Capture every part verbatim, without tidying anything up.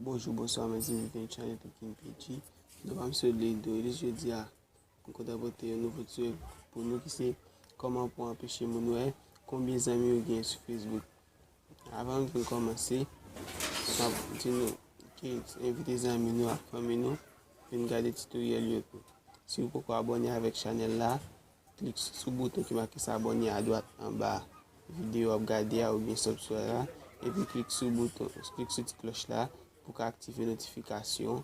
Bonjou, bonswa, mèsi pou vin chanèl Pikin P G. Nou pa m sou li, do li jodi a. Mwen kontan pote yon nouvo tutorial pou nou ki se kòman pou anpeche moun wè konbyen zanmi ou gen sou Facebook. Avan m vin kòmanse, m ap di nou ki envite zanmi nou ak fanmi nou vin gade tutorial yo tou. Si w poko abòne avèk chanèl la, klik sou bouton ki make s'abonner adwat anba videyo w ap gade a oubyen subscribe la, epi klik sou bouton, klik sou ti klòch la pou ka aktive notifikasyon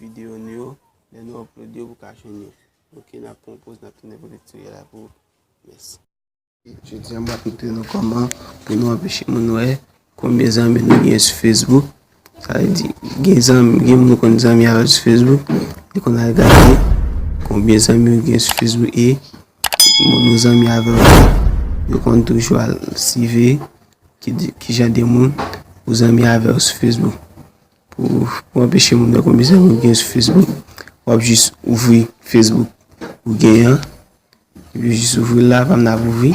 videyo nou yo, lè nou upload yo pou ka jwenn yo. Ok, n ap pran yon poz, n ap tounen pou tutorial la pou ou. Mèsi. Jodi a, m ap montre nou kòman pou nou anpeche moun wè konbyen zanmi nou gen sou Facebook. Sa vle di, gen zanmi, gen moun ou konn zanmi avè l sou Facebook, li konn al gade konbyen zanmi ou gen sou Facebook e moun ou zanmi avè l, yo konn toujou al swive ki, ki jan de moun ou zanmi avè l sou Facebook. Pou, pou anpeche moun wè konbyen zanmi ou gen sou Facebook, w ap jis ouvri Facebook ou genyen an. Epi jis ouvri l la, pa m n ap ouvri.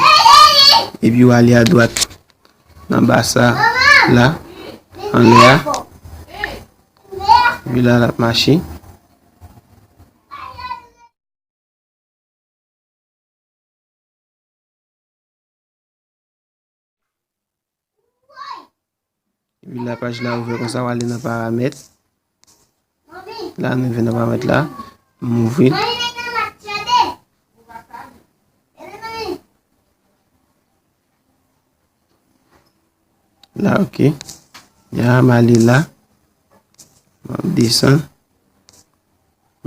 Epi w ale adwat nan ba sa la, anlè a. Epi la, l ap mache. Epi la, paj la ouvè konsa, w ale nan paramèt. La, nou rive nan paramèt la. M ouvri l. La, ok. Ya, m ale la. M ap desann.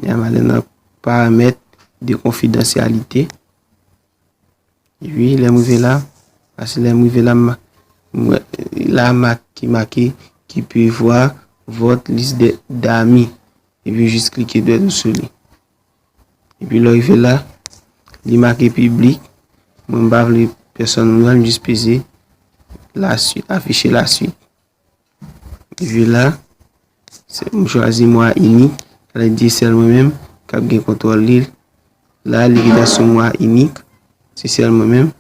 Ya, m ale nan paramèt de konfidansyalite. Epi, lè m rive la, paske lè m rive la, m, m wè, la mak ki make qui peut voir votre liste de, d'amis. Epi, jis klike dwèt ou sou li. Epi, lè w rive la, li make piblik. Mwen, m pa vle pèsonn wè l, m jis peze la suite, afficher la suite. Epi la, se, m chwazi mwa inik, sa vle di sèl mwen menm k ap gen kontwòl li. La, li gentan sou mwa inik, se sèl mwen menm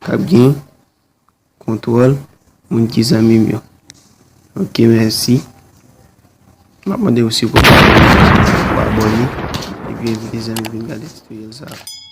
k ap gen kontwòl moun ki zanmi m yo. Ok, mèsi. M ap mande w si w poko abòne, epi envite zanmi w vin gade tutorial sa a.